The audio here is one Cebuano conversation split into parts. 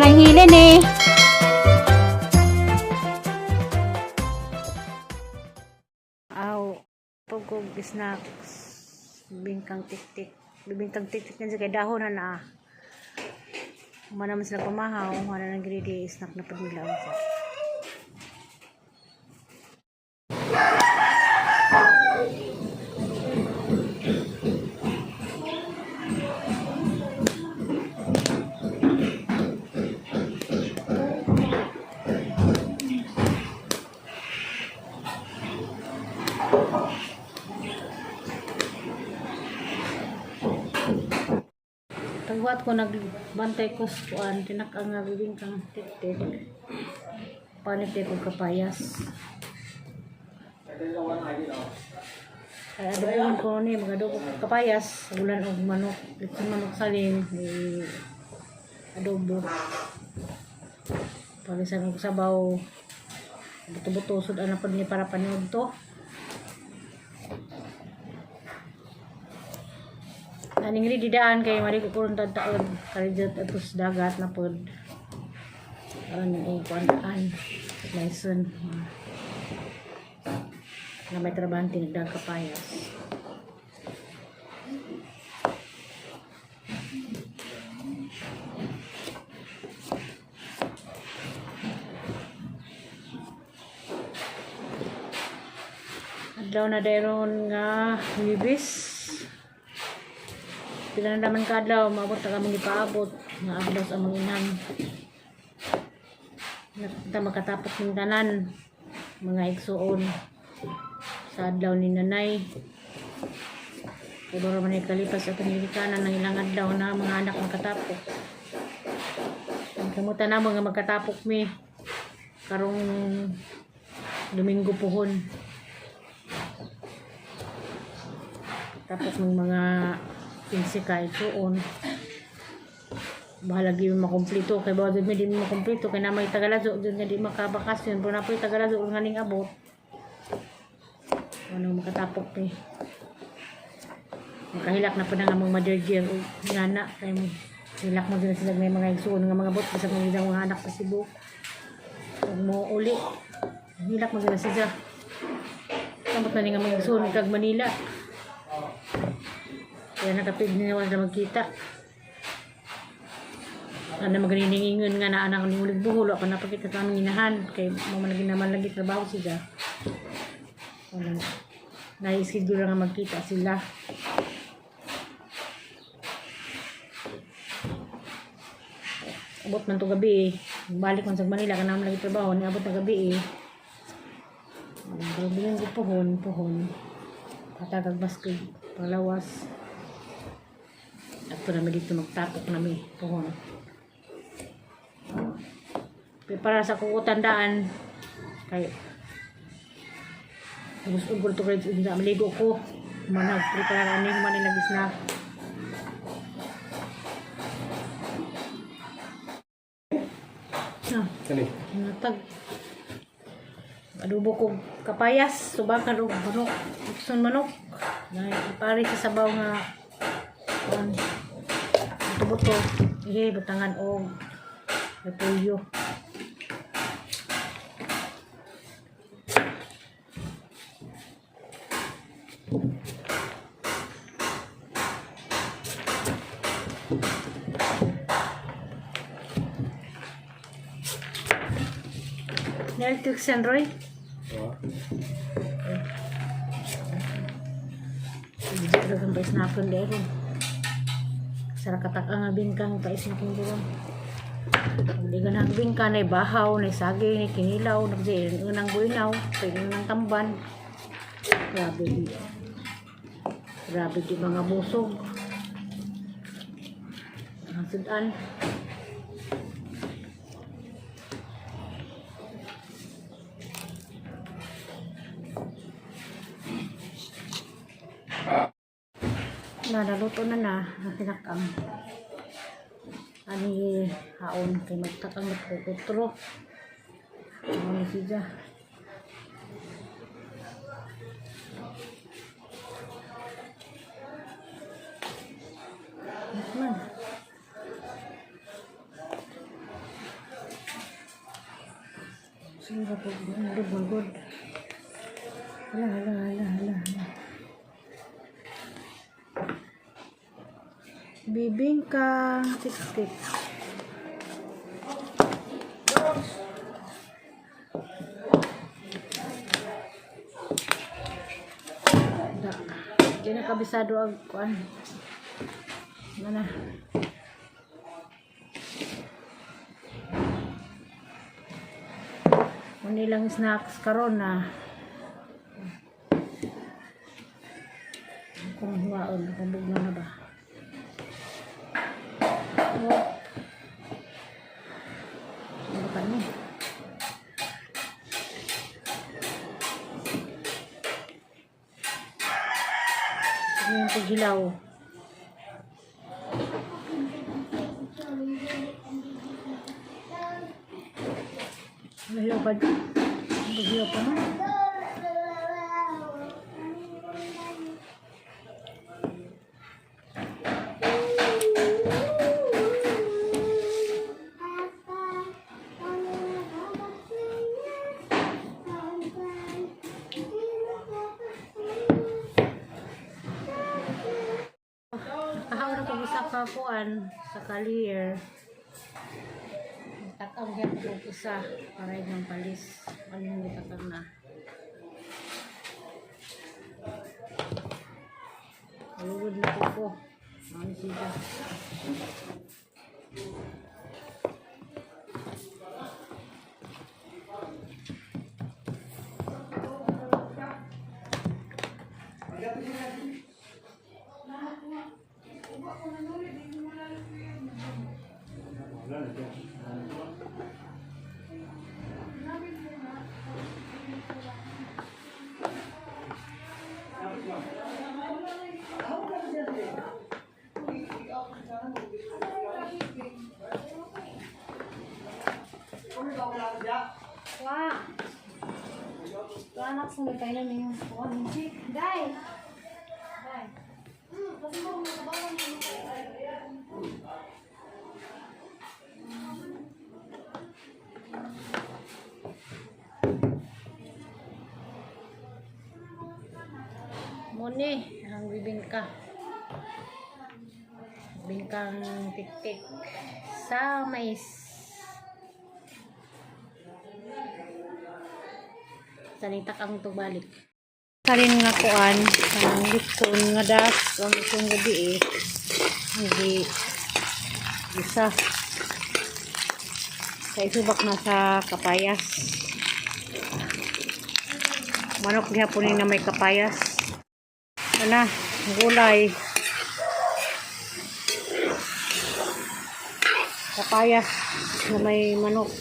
Sobrang hilin eh. Aw, pugog snacks, bingkang tiktik. Bibingkang tiktik na siya kay dahon na na. Uma naman sila pamahaw, wala nang gridi snack na pud nila unsa. Tagwat ko nagbantay ko sa kuan tinak ang nga bibingkang tiktik. Panit ko kapayas. Ay, adobohan ko ni mga adobo kapayas, ulan og manok, litson manok saling, eh, adobo. Palisan og sabaw. Buto-buto sud ana pud ni para paniud to. Aning ri didaan kay mali ko kurong taon karidjat atos dagat na pod. Ano og kuan lesson na may trabaho tinagdag kapayas. Adlaw na dayron nga Huwebes. Pila na naman kaadlaw, maabot na kami gipaabot nga adlaw sa among inang. Nakita makatapok ng tanan mga igsuon sa adlaw ni nanay. Pero man ay kalipas at ang ng ilang adlaw na mga anak makatapok. Ang kamutan na mga magkatapok mi karong Domingo pohon. Tapos ng mga 15 ka igsuon. Bahala di mo makumplito kay bawa di mo makumplito kay na may tagalazo dun nga di makabakasyon pero na po'y tagalazo nga ning abot. Ano makatapok ni. Makahilak na pa na nga mga mother dear o ngana kay mo. Hilak mo din sila may mga igsuon nga mga bot bisag mga mga anak sa Cebu. Ug mo uli. Hilak mo din sila. Samot na ni nga mga igsuon kag Manila. Kaya nakapig niya wala magkita. Ano maganingingon nga na anak ni ulig buhol ako napakita sa aming inahan kay mo man lagi naman lagi trabaho siya. Wala. Naisiguro nga magkita sila. Abot man to gabi eh. Balik man sa Manila ka naman lagi trabaho ni abot na gabi eh. Pero ko pohon, pohon. Patagag basket, palawas. Ato nami dito magtapok nami pohon. Pero para sa kukutandaan kay gusto ko to kay maligo ko. Manag prepare ani man nila snack. Ah, Kani. natag adobo ko kapayas, subakan og manok, itson manok. Na ipari sa sabaw nga kuan buto-buto, ihe butangan og repolyo. Netflix and Roy. Oh. Hindi kang pais na akong dero. Sa katak ang bingkang pais na akong dero. Hindi ka na bingka na bahaw, na saging, na kinilaw, na unang buinaw, unang tamban. Grabe di. Grabe di mga busog. Ang sudan. Na naluto na na ang tinakang ani haon kay magtakang magkukutro ano siya. Man. Sura po, good, good. Hala, hala, hala, hala, hala. Bibingka, tik-tik. Da. Di na kabisado ang kuan. Ano na. Unilang snacks karon na. Kung huwaon, kung bugno na ba. Oh. Ano ka ni? Ano yung paghilaw? Hilaw pa dyan. Paghilaw pa man. Kahaw na pag isa ka kuan sa kalir. Takang yan po isa para yung palis. Ano yung takang na. Kalugod na po ko. Ano siya? Wa. Wa anak sa may kailan na yung kuwan. Day. Day. Kasi mo makabawan mo. Muni, ang bibingka. Bingkang tik-tik sa mais. Sanitak ang tubalik. Karin nga kuan, ang litson nga das, ang itong gabi eh. Hindi isa. Sa isubak na sa kapayas. Manok gihapon ni na may kapayas. Ano, gulay. Kapayas na may manok.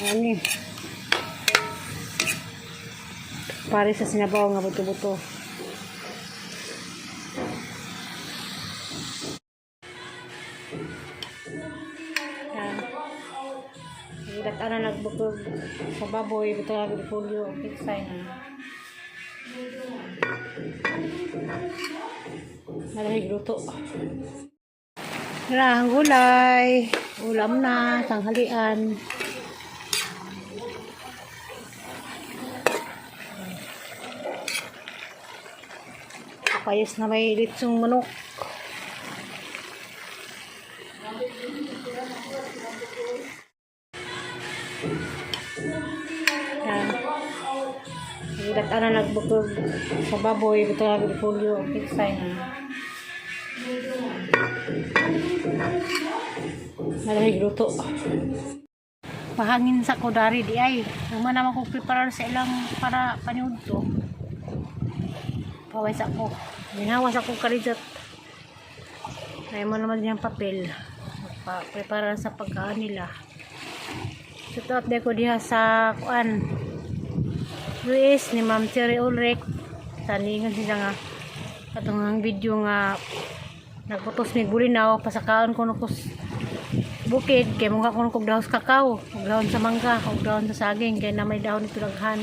Ano eh. Pare sa sinabaw nga buto-buto. Yan. Ang ana nagbukog sa baboy, buto ang repolyo, pitsay na. Malahig luto. Tara, ang gulay. Ulam na, tanghalian. Payas na may litsong manok. Yan. Ang ana nagbukog sa baboy, buto ang repolyo, pitsay na. Malahig luto. Pahangin sa kudari di ay. Uma naman ko preparar sa ilang para paniudto. Paway sa ko. Ginawas ako karijat. Ay mo naman diyang papel. Pa preparar sa pagkaan nila. Shout out ko diha sa kuan. US ni Ma'am Cherry Ulrich. Taningan sila nga katong ang video nga nagputos mig bulinaw pasakaon ko no kus Bukid kay mungha kuno kog dahon sa kakao, og dahon sa mangga, og dahon sa saging kay na may dahon ito daghan.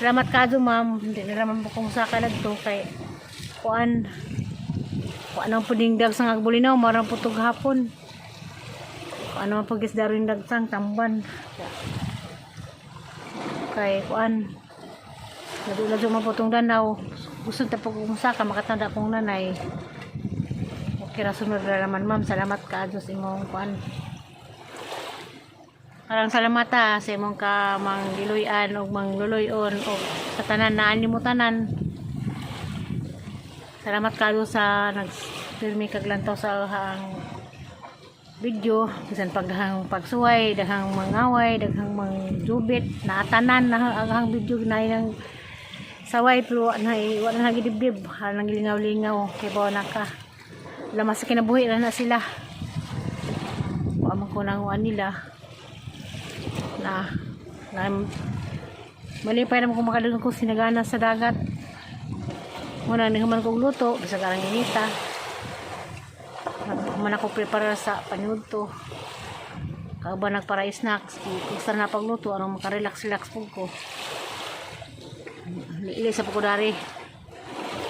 Salamat kaadto, ma'am. Hindi na naman po kung saka nagto kay kuan kuan ang puding dagsang agbulinaw marang putog hapon. Kuan ang pagisda rin dagsang tamban. Kay kuan nadula jud man po tong danaw. Gusto ta po kung saka makatanda kong nanay. Okay ra, sunod ra naman, ma'am. Salamat kaadto sa imong kuan. Parang salamat ha, sa imong ka manggiluyan o mangluloyon o sa tanan na mo tanan. Salamat kayo sa nagpirmi kag lantaw sa ang video bisan paghang pagsuway, daghang mangaway, daghang mangjubit naatanan na ang ang video na nang saway, pero wa na wa na nagidibdib nang lingaw-lingaw kay bawa na ka lamas sa kinabuhi na na sila. Wa man ko nang nila na na malipay naman kung makadagan ko sinagana sa dagat. Muna ni kog luto bisag arang inita, man ako prepare sa paniudto kauban nagpara snacks extra na pagluto anong makarelax relax pud ko. Ili sa ko dari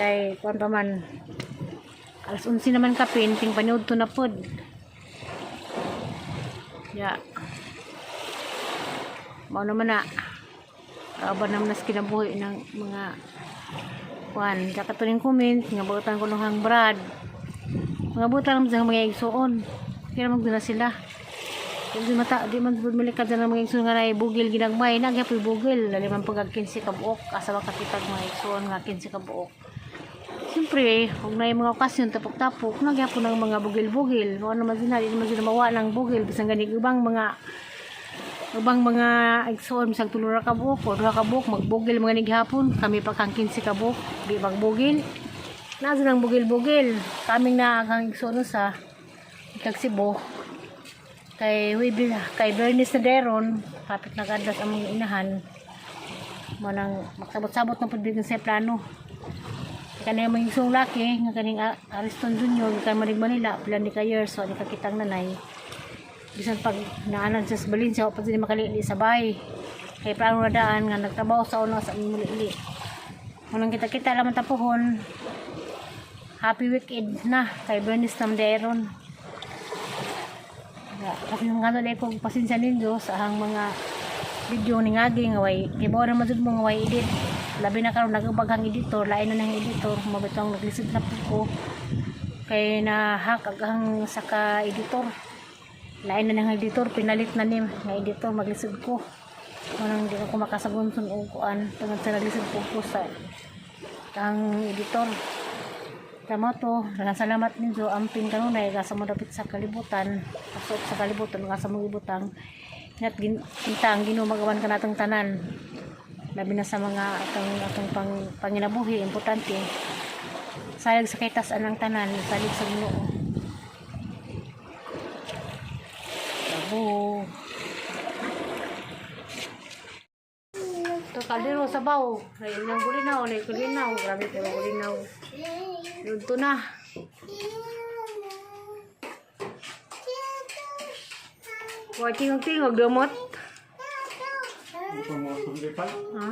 kay kuan pa man, alas 11 naman kapin ting paniudto na pod ya. Mao naman na kauban naman nas kinabuhi ng mga kuan. Katuning comment nga butan ko nung brad, mga butan naman sa mga igsuon kaya naman na sila. Di mata di man pud malikad sa mga igsuon nga naay bugil ginagmay na gyapon bugil dali man pag 15 ka buok. Asa ba kakitag mga igsuon nga 15 ka buok? Siyempre, kung na mga okasyon, tapok-tapok, nagyapon ng mga bugil-bugil. Kung ano man sila, di naman sila mawa ng bugil. Bisan gani ubang mga igsoon, bisag tulo ra ka buok o duha ka buok, magbugil mga nighapon. Kami pa kang 15 ka buok, di magbugil. Nasa nang bugil-bugil. Kaming na ang igsoon sa kag Cebu. Kay Wibil, kay Bernice na deron, kapit na kadas ang mga inahan. Mo nang magsabot-sabot ng pagbigyan sa plano. Kani mga isong laki nga kaning Ariston Jr. gikan Manig Manila pila ni ka years so ni kakitang nanay. Bisan pag naanan sa Valencia wa pa sila makalili sa bahay. Kay plano na daan nga nagtrabaho sa una sa aming mulili. Unang kita-kita laman tapuhon. Happy weekend na kay Bernice Namderon. Kasi nga nga ko pasensya ninyo sa ang mga video ni ngagi nga way kay bawa naman jud mo nga way edit, labi na karon nagabaghang editor, lain na nang editor. Mabitong naglisod na po ko kay na hack ang saka editor, lain na nang editor, pinalit na ni nga editor. Maglisod ko manang di ako makasagunson og kuan tungod sa naglisod po ko sa ang editor. Tama to. Daghang salamat ninyo. Amping kanunay gasa mo dapit sa kalibutan, pasok sa kalibutan gasa mo ibutang. Ingat gin inta ang Ginoo magawan kanatong tanan. Labi na sa mga atong atong pang panginabuhi, importante. Salig sa kay ang tanan, salig sa Ginoo. Bravo. Ito kaldero sabaw. Ay ilang gulinaw, ay gulinaw. Grabe puro gulinaw. Luto na. Wa tingog-tingog dumot. Ito mo sulipan. Ha?